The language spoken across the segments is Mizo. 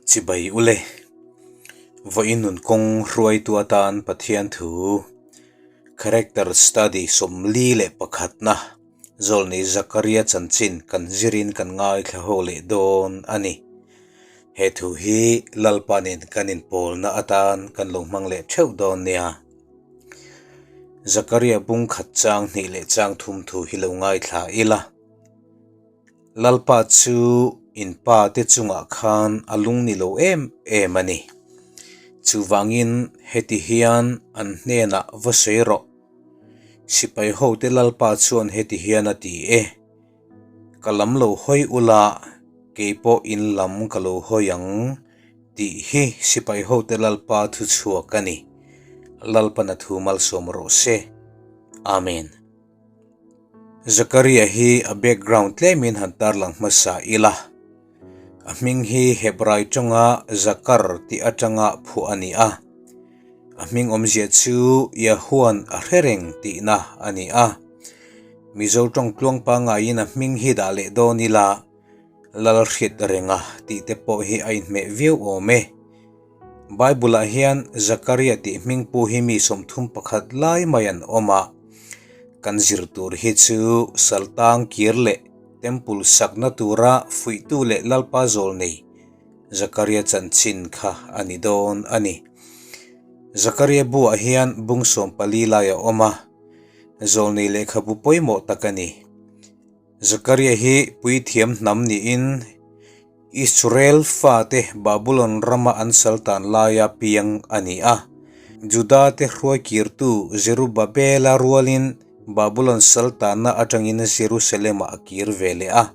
Chibai ule. Vawiin nun kawng hruaitu atan Pathian thu Character Study 41na Zawlnei Zakaria chanchin kan zirin kan ngaithla ho leh dawn a ni. He thu hi Lalpa nen kan inpawlna atan kan lo hmang leh theuh dawn nia. Zakaria bung khat chang hnih leh chang thum thu hi lo ngaithla ila. Lalpa chu in pa te chungah khan a lung ni lo em em a ni. Chuvangin heti hian an hnenah va sawi rawh. Sipai hote Lalpa chuan heti hian a ti e, Ka lam lo hawi ula, kei pawh in lam ka lo hawi ang, tih hi sipai hote Lalpa thu chhuak a ni. Lalpan a thu malsawm rawh se. Amen. Zakaria hi a background tlemin han tarlang hmasa ila. A hming hi Hebrai tawnga Zakar tih atanga phuah a ni a. A hming awmzia chu Yahuan a hre reng tihna a ni a. Mizo tawng tluang pangaiin a hming hi dah leh dawn ila, Lalhriat renga tih te pawh hi a inhmeh viau awm e. Bible-ah hian Zakaria tih hming pu hi mi 31 lai mai an awm a. Kan zir tur hi chu Saltang kir leh Temple sakna tura fuihtu leh Lalpa zawl nei Zakaria chanchin kha a ni dawn a ni. Zakaria buah hian bung 14 lai a awm a, zawlnei lehkhabu pawimawh tak a ni. Zakaria hi puithiam hnam niin Israel fate Babulon rama an saltan laia piang a ni a. Judate hruaikirtu Zerubabela rualin Babulon saltanna atangin Jerusalem-ah a kir ve leh a.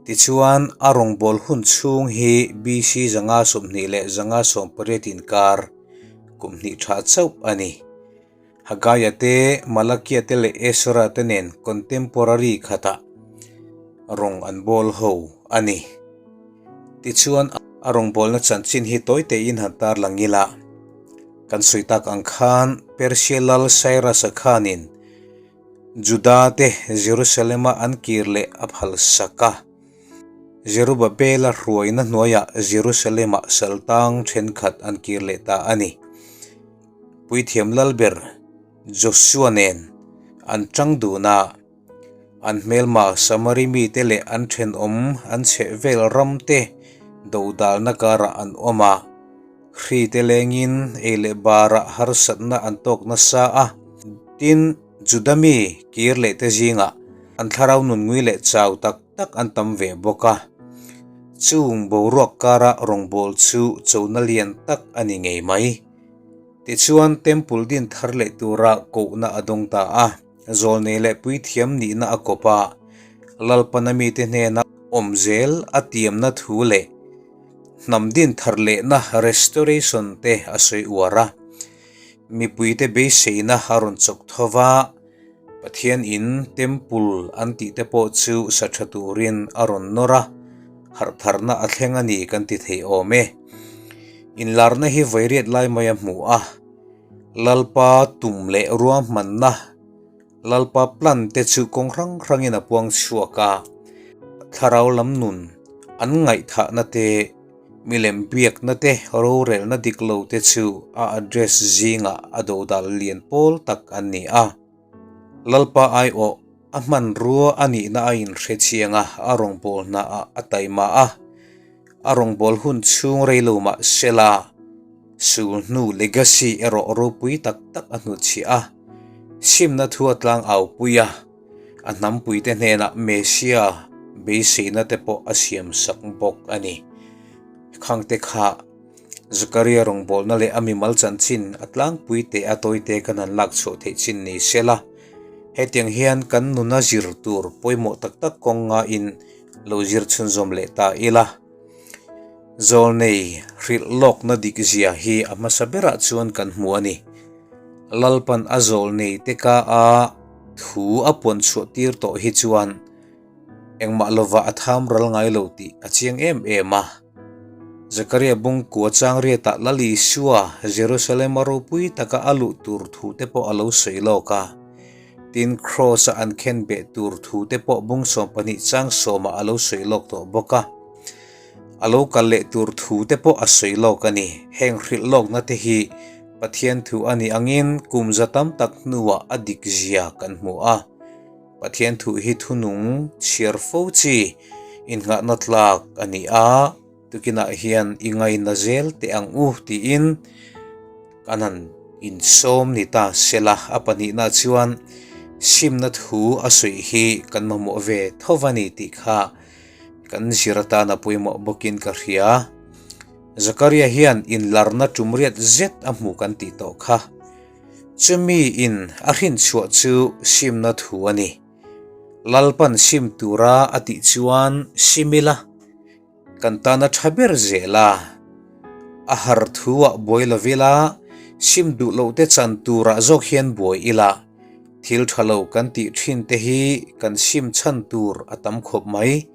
Tichuan, a rawngbâwl hun chhung hi BC 520 le 580 inkar kum hnih tha chauh a ni. Hagaia te, Malakia te leh Ezra te nen contemporary khatah rawng an bawl ho a ni. Tichuan, a rawngbawlna chanchin hi tawi tein han tarlang ila, kan sawi tak ang khan Persia lal Cyrus-a khanin Juda te Jerusalem-a an kir leh a phal sak a. Zerubabela hruaina hnuaiah Jerusalem-ah saltang thenkhat an kir leh ta a ni. Puithiam Lalber Joshua nen an tang dun a, an hmelma Samari mite leh an thenawm an chhehvel ramte dodalna karah an awm a, hrite lengin ei leh barah harsatna an tawk nasa a, tin, Juda mi kir leh te zingah an thlarau nun ngui leh chau tak tak an tam ve bawk a. Chung boruak kara rawngbâwl chu chona lian tak a ni ngei mai. Tichuan, Temple din thar leh tura kohna a dawng ta a, zawlnei leh puithiam nihna a kawp a, Lalpana mite hnena awm zel a tiamna thu leh hnam din thar lehna restoration te a sawi uar a. Mipuite beiseina a rawn chawk tho va, Pathian in Temple an tih te pawh chu sa tha turin a rawn nawr a, harhtharna a thleng a ni kan ti thei awm e. Inlarna hi vairiat lai mai a hmu a, Lalpa tum leh ruahmanna, Lalpa plan te chu kawng hrang hrangin a puang chhuak a, thlarau lam nun an ngaihthahna te, Milem biakna te rorelna dik lo te chu a address zingah a dodal lian pawl tak an ni a. Lalpa aiawh a hmanrua a nihna a inhre chiang a, a rawngbâwl hnaah a taima a. A rawngbâwl hun chhung rei lo mah sela, sul hnu legacy erawh ropui tak tak a hnutchhiah a, simna thu a tlang aupui a. A hnampuite hnenah Messia beiseina te pawh a siam sak bawk a ni. Khangte kha Zakaria rawngbawlna leh a mimal chanchin a tlangpui teh a tawite kan han lak chhuah theih chin ni sela, hetiang hian kan nuna zir tur pawimawh tak tak kawng ngain lo zir chhunzawm leh ta ila. Zawlnei hrilh lawkna dik zia hi a hmasa berah chuan kan hmu a ni. Lalpan a zawlnei te ka a thu a puan chhuah tir tawh hi chuan engmah lova a tham ral ngai lo tih a chiang em em a. Zakaria bung kua chang riatah Lal Isua Jerusalem a ropui taka a luh tur thu te pawh a lo sawi lawk a. Tin, Kraws a an khen beh tur thu te pawh bung 12 chang sawmah a lo sawi lawk tawh bawk a. A lo kal leh tur thu te pawh a sawi lawk a ni. Heng hrilh lawkna te hi Pathian thu a nih angin kum za tam tak hnuah a dik zia kan hmu a. Pathian thu hi thunung chhiar fo chi innghahna tlak a ni a, tukinah hian i ngaina zel teh ang u tiin kan han insawm ni ta sela. A pahnihna chuan simna thu a sawi hi kan mamawh ve tho va ni tih kha Kan zir atan a pawimawh bawkin ka hria. Zakaria hian inlarna tum riat zet a hmu kan tih tawh kha. Chumi in a hrin chhuah chu simna thu a ni. Lalpan sim tura a tih chuan sim ila, kan tana tha ber zel a. A har thu ah buai lo ila, sim duh loh te chan turah zawk hian buai ila. Thil tha lo kan tih thin te hi kan sim chhan tur a tam khawp mai.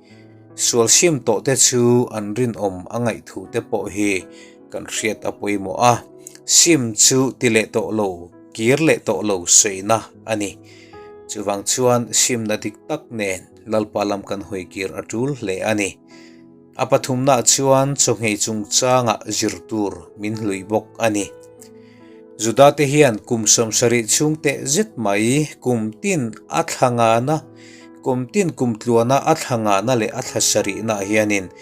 Sual sim tawh te chu an rinawm a ngaih thu te pawh hi kan hriat a pawimawh a, sim chu ti leh tawh lo, kir leh tawh lo sawina a ni. Chuvang chuan simna dik tak nen Lalpa lam kan hawi kir a tul hle a ni. A pathumnaah chuan chawhmeh chungchangah zir tur min hlui bawk a ni. Judate hian kum 70 chhung teh zet mai kum tin a thla ngana, kum tin kum tluana a thla ngana leh a thla sarihnaah hianin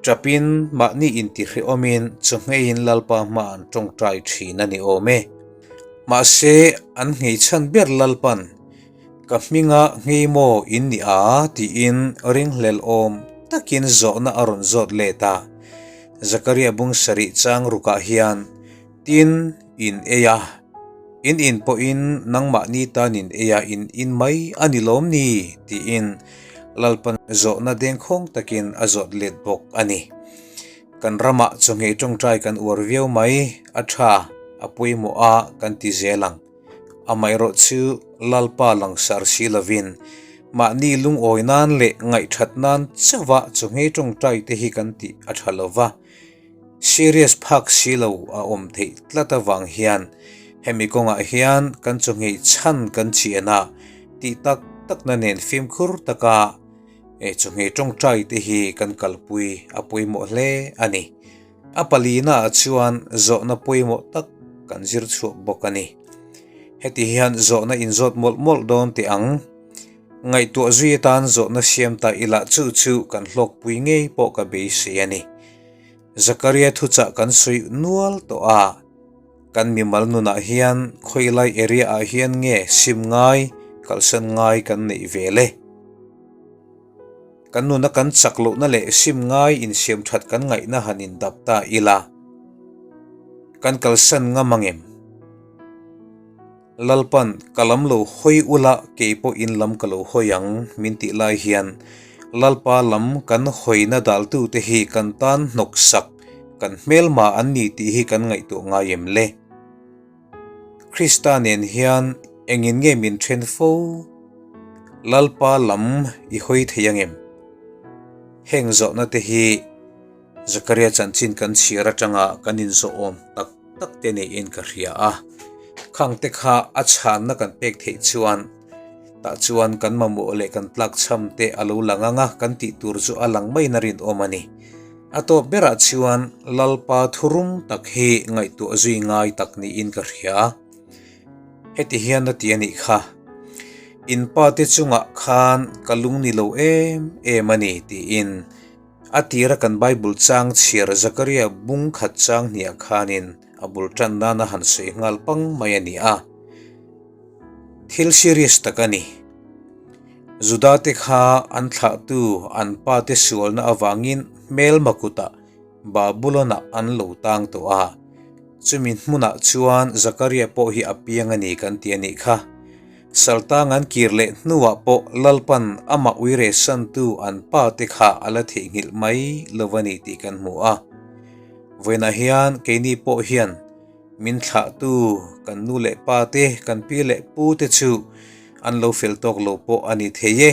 tapin mahni intihrehawmin chawhmeiin Lalpa hma an tawngtai thin a ni awm e. Mahse, an ngheichhan ber Lalpan Ka hminga nghei maw in ni a? tiin ringhlel awm takin zawhna a rawn zawt let a. Zakaria bung sarih chang rukah hian, Tin, in ei a, in in pawhin nangmahni tan in ei a, in in mai a ni lawm ni? tiin Lalpan zawhna dengkhawng takin a zawt let bawk a ni. Kan ramah chawhmeh tawngtai kan uar viau mai, a tha, a pawimawh a kan ti zel ang. Amaherawh chu Lalpa langsar si lovin mahni lungawi nan leh ngaihthat nan chauha chawhmeh tawngtai te hi kan tih a tha lo va, serious phak si lo a awm theih tlat avang hian hemi kawngah hian kan chawhmeh chhan kan chian a tih tak takna nen fimkhur taka chawhmeh tawngtai te hi kan kalpui a pawimawh hle a ni. A palina ah chuan zawhna pawimawh tak kan zir chhuak bawk a ni. Heti hian zawhna inzawt mawlh mawlh dawn teh ang. Ngaihtuah zui atan zawhna siam ta ila chu chu kan hlawkpui ngei pawh ka beisei a ni. Zakaria thuchah kan sawi nual tawh a, kan mimal nunah hian khawilai area ah hian nge sim ngai, kalsan ngai kan neih ve le? Kan nuna kan chak lohna leh sim ngai insiam that kan ngaihna han indap ta ila, kan kalsan ngam ang em? Lalpan, ka lam lo hawi ula, kei pawh in lam ka lo hawi ang, min tih lai hian Lalpa lam kan hawina daltute hi kan tan hnawksak, kan hmelma an ni tih hi kan ngaihtuah ngai em le? Krista nen hian engin nge min then fo? Lalpa lam i hawi thei ang em? Heng zawhna te hi Zakaria chanchin kan chhiar atanga kan inzawhawm tak tak te niin ka hria a. Khang te kha a chhanna kan pek theih chuan tah chuan kan mamawh leh kan tlakchham te a lo lang ang a, kan tih tur chu a lang maiin a rinawm a ni. A tawp berah chuan Lalpa thurum tak hi ngaihtuah zui ngai tak niin ka hria. Heti hian a ti a nih kha, In pa te chungah khan ka lung ni lo em em a ni tiin a tira kan Bible chang chhiar Zakaria bung khat chang hniah khanin a bul tan nana han sawi nghal pang mai a ni a. Thil serious tak a ni. Judate kha an thlahtu an pate sualna avangin hmelma kutah Babulon-ah an lo tang tawh a. Chumi hmunah chuan Zakaria pawh hi a piang a ni kan ti a nih kha. Saltang an kir leh hnuah pawh Lalpan amah uire santu an pate kha a la theihnghilh mai lo a ni tih kan hmu a. Vawiinah hian keini pawh hian Min thlahtu kan nu leh pa te, kan pi leh pu te chu an lo fel tawk lo pawh a ni thei e.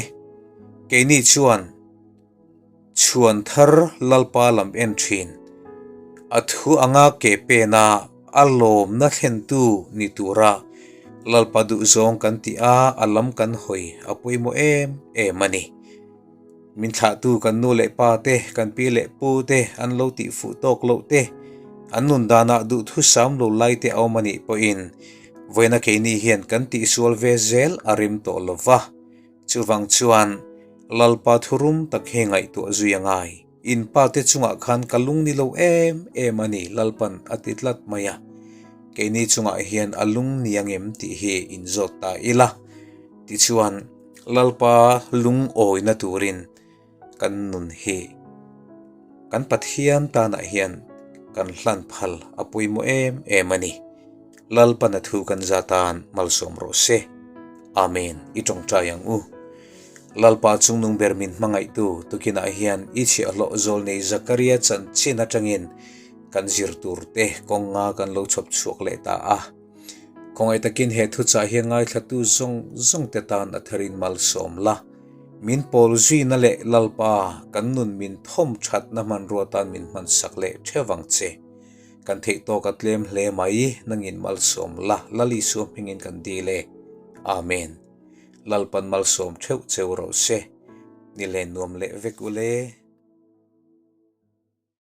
Keini chuan chhuan thar Lalpa lam en thin. A thu anga ke pena a lawmna thlentu ni tura Lalpa duhzawng kan tih a, a lam kan hawi a pawimawh em em a ni. Min thlahtu kan nu leh pa te, kan pi leh pu te an lo tih fuh tawk loh te, an nun danah duhthusam lo lai te a awm a nih pawhin vawiina keini hian kan tihsual ve zel a rim tawh lo va. Chuvang chuan Lalpa thurum tak hi ngaihtuah zui a ngai. In pa te chungah khan ka lung ni lo em em a ni Lalpan a ti tlat mai a. Keini chungah hian a lung ni ang em tih hi inzawt ta ila. Tichuan. Lalpa lungawina turin kan nun hi kan Pathian tanah hian kan hlan phal a pawimawh em em a ni. Lalpana thu kan za tan malsawm rawh se. Amen. I tawngtai ang u. Lalpa chungnung ber min hmangaihtu tukinah hian i chhiahhlawh zawlnei Zakaria chanchin atangin kan zir turte kawnga kan lo chhawp chhuak leh ta a. Khawngaih takin he thuchah hi ngaithlatu zawng zawng te tan a tharin malsawm la. Min pawl zuina leh Lalpa kan nun min thawm thatna hmanrua tan min hmansak leh theuh ang che. Kan theih tawk a tlem hle mai, nangin malsawm la, Lal Isua hmingin kan dil e. Amen. Lalpan malsawm theuh cheu rawh se. Ni len nuam leh vek u le.